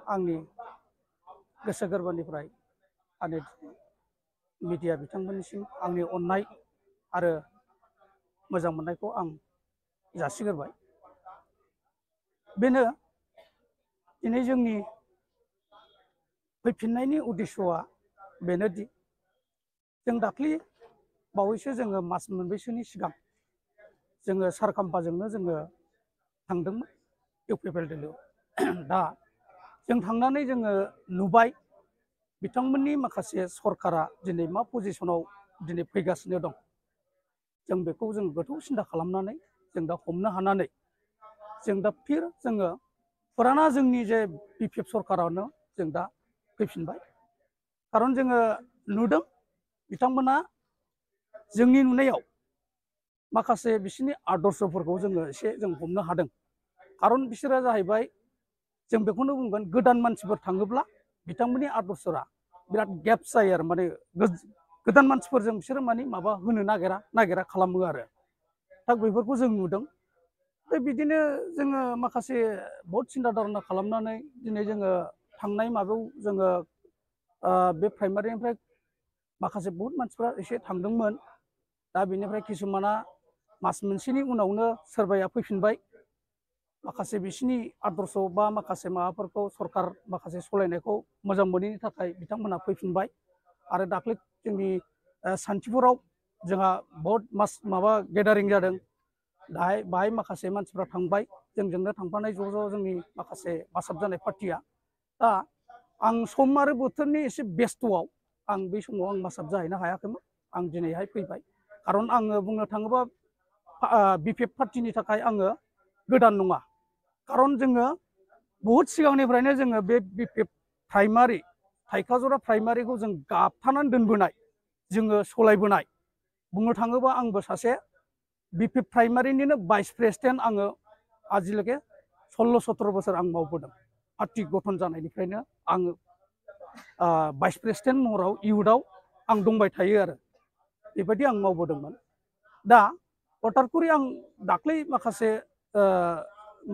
आंनि गोसो गोरबोनिफ्राय आंनि मिडिया बिथांमोननिसिम आंनि अननाय आरो मोजां मोननायखौ आं जासिग्रोबाय। बेनो दिनै जोंनि फैफिननायनि उद्देश्यआ बेनोदि जों दाख्लि बावैसो जोङो मास मोनब्रैसोनि सिगां जोङो सारकाम्पाजोंनो जोङो थांदोंमोन इउपिपिएल दिल्लीयाव। दा जों थांनानै जोङो नुबाय बिथांमोननि माखासे सरकारा दिनै मा पजिसनाव दिनै फैगासिनो दं। जों बेखौ जों गोथौ सिन्था खालामनानै जों दा हमनो हानानै जों दा फिर जोङो फुराना जोंनि जे बिपिएफ सरकारावनो जों दा फैफिनबाय। खारन जोङो नुदों बिथांमोना जोंनि नुनायाव माखासे बिसोरनि आदर्शफोरखौ जोङो एसे जों हमनो हादों। खारन बिसोरो जाहैबाय जों बेखौनो बुंगोन गोदान मानसिफोर थाङोब्ला बिथांमोननि आदर्शरा बिराद गेप्स जायो आरो माने गोदान मानसिफोरजों बिसोरो माने माबा होनो नागिरा खालामो आरो दा बेफोरखौ जों नुदों। बिदिनो जोङो माखासे बहुत सिन्था धारना खालामनानै दिनै जोङो थांनाय माबायाव जोङो बे प्राइमारिनिफ्राय माखासे बहुत मानसिफ्रा एसे थांदोंमोन। दा बेनिफ्राय किसुमाना मास मोनसेनि उनावनो सोरबाया फैफिनबाय। माखासे बिसिनि आदर्श बा माखासे माबाफोरखौ सरकार माखासे सलायनायखौ मोजां मोनैनि थाखाय बिथांमोना फैफिनबाय। आरो दाख्लै जोंनि सान्थिफुराव जोंहा बहुत माबा गेदारिं जादों। बाहाय माखासे मानसिफ्रा थांबाय जोंजोंनो थांफानाय ज' जोंनि माखासे मासाब जानाय पार्टिया। दा आं सम आरो बोथोरनि एसे बेस्थ'आव आं बे समाव आं मासाब जाहैनो हायाखैमोन। आं दिनैहाय फैबाय। खारन आङो बुंनो थाङोबा बिपिएफ पार्टिनि थाखाय आङो गोदान नङा। खारन जोङो बहुद सिगांनिफ्रायनो जोङो बे बिपिएफ प्राइमारि थाइखाजरा प्राइमारिखौ जों गाबथानानै दोनबोनाय जोङो सलायबोनाय। बुंनो थाङोबा आंबो सासे बिपिएफ प्राइमारिनिनो भाइस प्रेसिडेन्ट आङो आजिलगे 16-17 बोसोर आं मावबोदों। पार्टि गठन जानायनिफ्रायनो आङो भाइस प्रेसिडेन्ट महराव इयुथआव आं दंबाय थायो आरो बेबायदि आं मावबोदोंमोन। दा हथातकरि आं दाख्लै माखासे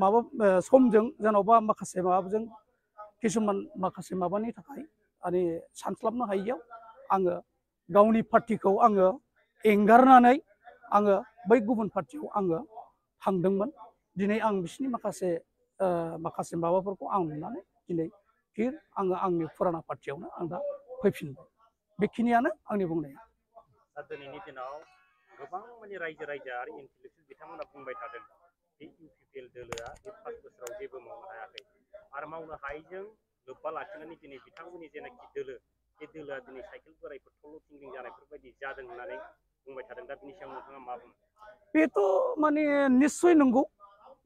माबा समजों जेन'बा माखासे माबाजों किसुमान माखासे माबानि थाखाय माने सानस्लाबनो हायैयाव आङो गावनि पार्टिखौ आङो एंगारनानै आङो बै गुबुन पार्टियाव आङो थांदोंमोन। दिनै आं बिसिनि माखासे माबाफोरखौ आं नुनानै दिनै फिर आङो आंनि फुराना पार्टियावनो आं दा फैफिनबाय। बेखिनियानो आंनि बुंनाया। दा दिनैनि दिनाव गोबां माने रायजो आरो इन्टेलेक्सुयेल बिथांमोना बुंबाय थादों बे इउपिपिएल दोलोआ बे 5 बोसोराव जेबो मावनो हायाखै आरो मावनो हायैजों लोब्बा लाखिनानै दिनै बिथांमोननि जेनाखि दोलो बे दोलोआ दिनै साइकेल बोराइफोर थल' थिंगिं जानायफोरबायदि जादों होननानै बुंबाय थादों। दा बिनि सायाव नोंथाङा मा बुङो? बेथ' माने निस्सय नंगौ।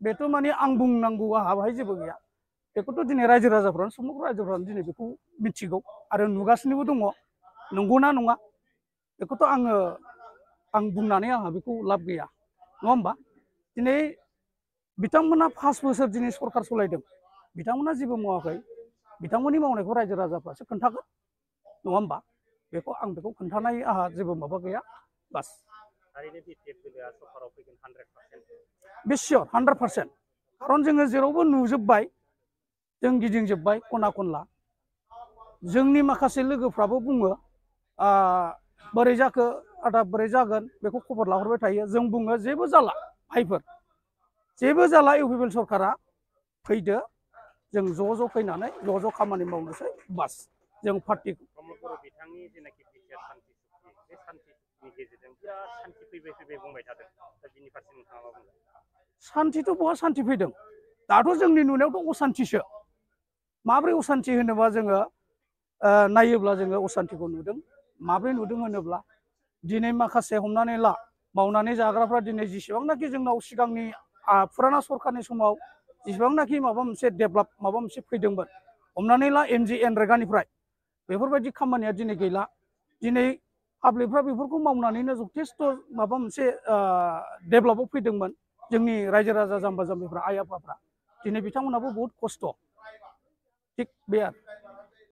बेथ' माने आं बुंनांगौ आंहा बाहाय जेबो गैया। बेखौथ' दिनै रायजो राजाफ्रानो समग्र रायजोफ्रानो दिनै बेखौ मिथिगौ आरो नुगासिनोबो दङ। नंगौना नङा बेखौथ' आं बुंनानै आंहा बेखौ लाब गैया नङा होमबा। दिनै बिथांमोना 5 बोसोर दिनै सरकार सलायदों। बिथांमोना जेबो मावाखै। बिथांमोननि मावनायखौ रायजो राजाफ्रासो खोन्थागोन नङा होमबा। आं बेखौ खोन्थानाय आंहा जेबो माबा गैया बास। थारैनो बिपिएफ दोलोआ सरकाराव फैगोन 100%? बे सियर 100%। खारन जोङो जेरावबो नुजोब्बाय जों गिदिंजोब्बाय खना खनला। जोंनि माखासे लोगोफ्राबो बुङो बोरै जाखो आदा बोरै जागोन बेखौ खबर लाहरबाय थायो। जों बुङो जेबो जाला भाइफोर, जेबो जाला। इउपिपिएल सरकारा फैदो, जों ज' फैनानै ज' खामानि मावनोसै बास। जों पार्टि प्रमद बर' बिथांनि जेनाखि बिटिआर सान्थि सुक्ति बे सान्थि सुक्तिनि गेजेरजों बिराद सान्थि फैबाय बुंबाय थादों। दा बिनि फारसे नोंथाङा मा बुंगोन? सान्थिथ' बहा सान्थि फैदों। दाथ' जोंनि नुनायावथ' असान्थिसो। माब्रै असान्थि होनोबा जोङो नायोब्ला जोङो असान्थिखौ नुदों। माब्रै नुदों होनोब्ला दिनै माखासे हमनानै ला मावनानै जाग्राफ्रा दिनै जेसेबांनाखि जोंनाव सिगांनि फुराना सरकारनि समाव जेसेबांनाखि माबा मोनसे डेभेलप माबा मोनसे फैदोंमोन, हमनानै ला एनरेगानिफ्राय बेफोरबायदि खामानिया दिनै गैला। दिनै पाब्लिकफ्रा बेफोरखौ मावनानैनो जथेस्थ' माबा मोनसे डेभेलपआव फैदोंमोन। जोंनि रायजो राजा जाम्बा जाम्बिफ्रा आइ आफाफ्रा दिनै बिथांमोनाबो बहुत खस्थ'। थिग बे आरो